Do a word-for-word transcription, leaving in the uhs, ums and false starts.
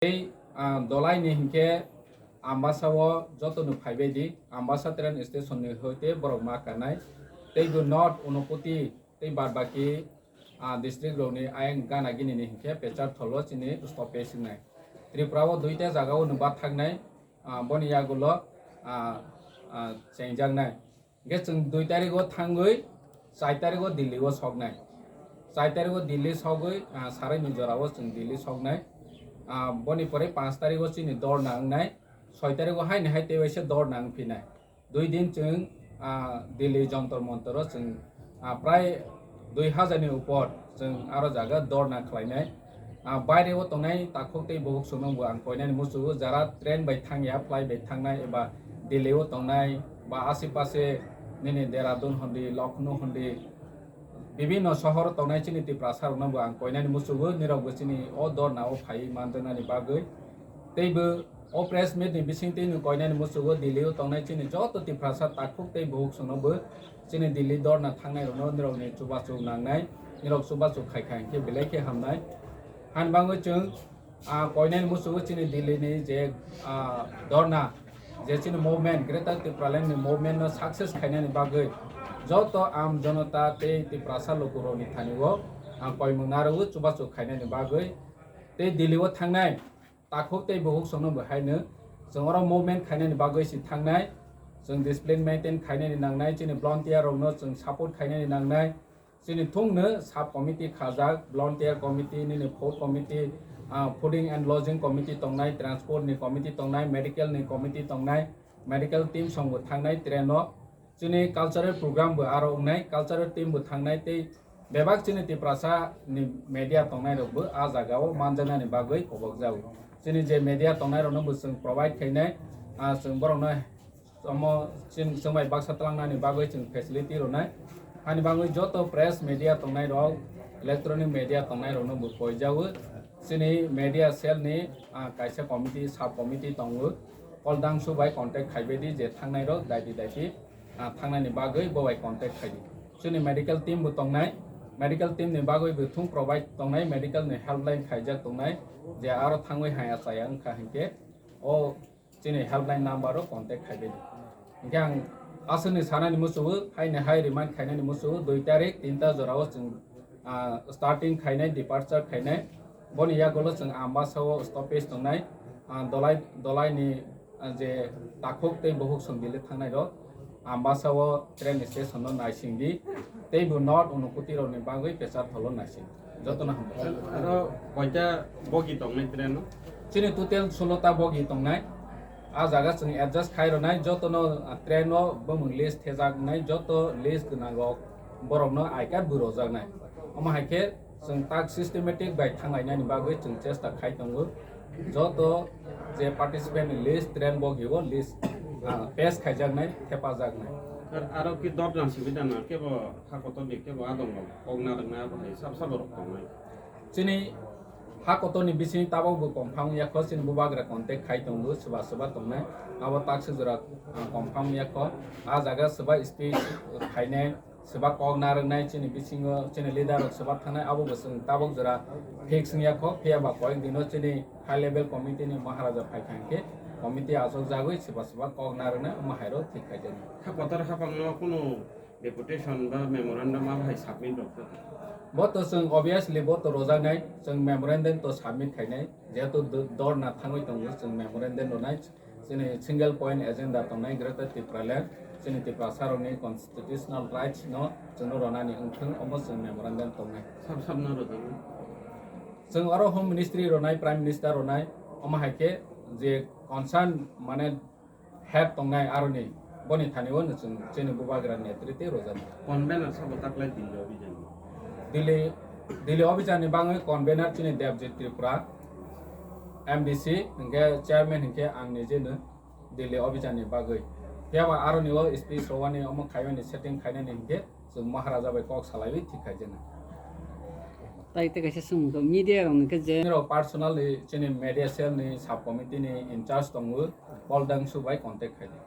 Tei, ah, Dolai ni hinkhe Ambasa o joto no phaibai di, Ambasa train station ni hoite borok ma kanai. Tei bo North Unakoti tei bad baki, ah, district rok ni ayang gana gini ni hinkhe Pecharthal o chini stoppage wngnai. Tripura o duita jaga o no bathaknai, ah, boni yagulo, ah, ah, chengjaknai. Hingke chwng dui tarikgo thangwi char tarikgo Delhi o soknai. Char tarikgo Delhi sogwi, ah, sarai ni jora o chwng Delhi soknai. Ah, boni pore panch tarikgo chini dorna wngnai. Soi tarikgo haini hai tei waisa dorna wngphinai. Dui din chwng, ah, Delhi Jantar Mantar o chwng, ah, prai dui hajar ni upor chwng aro jaga dorna khlainai. Ah, baire o tongnai takhuk tei bukhuk songno bo ang koinani muchungo, jara train bai thangya, flight bai thangnai eba Delhi o tongnai ba ashe pashe nini Dehradun hondi, Lucknow hondi, bibinno sohor o tongnai chini Tiprasa rokno bo ang koinani muchungo, nirok bo chini o dorna o phaiwi manjaknani bagwi. Tei bo o press meet ni bisingtwi no koinani muchungo Delhi o tongnai chini joto Tiprasa takhuk tei bukhuk songno bo chini Delhi dorna thangnai rokno nirokni chubachu nangnai, nirok chubachu khaikha hinkhe belai khe hamnai. Hani bagwi chwng, ah, koinani muchungo chini Delhi ni je, ah, dorna, je chini movement, Greater Tipraland ni movement no success khainani bagwi joto am jonota tei Tiprasa lukurokni thani o ang koimung narwgo chubachu khainani bagwi. Tei Delhi o thangnai takhuk tei bukhuk songno bo haino chwng oro movement khainani bagwi si thangnai, chwng discipline maintain khainani nangnai, chini volunteer rokno chwng support khainani nangnai, chini thungno sub committee khajak, volunteer committee, nini food committee, ah, fooding and lodging committee tongnai, transport ni committee tongnai, medical ni committee tongnai, medical team songbo thangnai train o. Chini cultural program bo aro wngnai, cultural team bo thangnai tei bebak chini Tiprasa ni media tongnai rok bo a jaga o manjaknani bagwi kobok jago. Chini je media tongnai rokno bo chwng provide khainai, ah, chwng borokno omo chwng, chwng bai baksa twlangnani bagwi chwng facility rwnai. Hani bagwi joto press media tongnai rok, electronic media tongnai rokno bo koijago. Chini media cell ni, ah, kaisa committee, sub committee tongo. Call dangsu bai contact khaibai di je thangnai rok daiti daiti, ah, thangnani bagwi bo bai contact khai di. Chini medical team bo tongnai, medical team ni bagwi bo thung provide tongnai, medical ni helpline khaijak tongnai, je aro thangwi haya chaya wngkha hinkhe o chini helpline number o contact khaibai di. Hinkhe ang aswkni sanani muchungo, haini hai remind khainani muchungo, dui tarik tinta jorao chwng, ah, starting khainai, departure khainai. Boni yagulo chwng Ambasa o stoppage tongnai, ah, Dolai, Dolai ni, ah, je takhuk tei bukhuk song Delhi thangnai rok Ambasa o train station no naising di, tei bo North Unakoti rok ni bagwi Pecharthal o naising di. Jotono hambai. Aro koita bogi tongnai train o? Chini total solo ta bogi tongnai. A jaga chwng adjust khai rwnai, jotono, ah, train o bumung list thejaknai, joto list gwnang rok borokno I card bo rojaknai. Omo hai khe chwng tak systematic bai thanglainani bagwi chwng chesta khai tongo. Joto je participant ni list, train bogi o list, ah, pass khaijaknai, thepajaknai. Ar, aro ki dot jang simi dana kebo ha kotor ni kebo adong rok kok narwknai abo hai sab sabo rok tongnai. Chini ha kotor ni bising tabok bo confirm yakho, chini bubagra contact khai tongo, swba swba tongnai. Abo taksi jora, ah, confirm yakho. A jaga swba speech khainai, swba kok narwknai chini bisingo, chini leader rok swba thangnai, abo bo chwng tabok jora fix wngya kho, phiya ba koyek dino chini high level committee ni Maharaja phai kha hinkhe committee achuk jagwi swba swba kok narwknai, omo hai rok thik khai jani. Ha kotor hapang no kunu deputation ba memorandum abo hai submit rok kho? Bo to chwng obviously bo to rojaknai, chwng memorandum to submit khainai, jehetu do-, dorna thangwi tongo chwng memorandum rwnai. Chini single point agenda tongnai Greater Tipraland, chini Tiprasa rokni constitutional rights no chwngno ronani wngthwng, omo chwng memorandum tongnai. Sab sab no rwdi. Chwng oro Home Ministry ronai, Prime Minister ronai, omo hai khe je concern mane head tongnai aroni, boni thani o chwng chini bubagra netrite rojak. Convener sabo taklai Delhi obijan? Delhi, Delhi obijan ni bangwi convener chini Debjit Tripura, M D C, hinkhe chairman hinkhe ang nijeno Delhi obijan ni bagwi. Phiya ba aroni o speech rowani omo khaimani setting khainani hinkhe chwng Maharaja bai kok salaiwi thik khaijana. Tai tei kaisa swngmung khe media rok ni khe je. Nirok personally chini media cell ni sub committee ni in charge tongo, Paul Dangsu bai contact khaidi.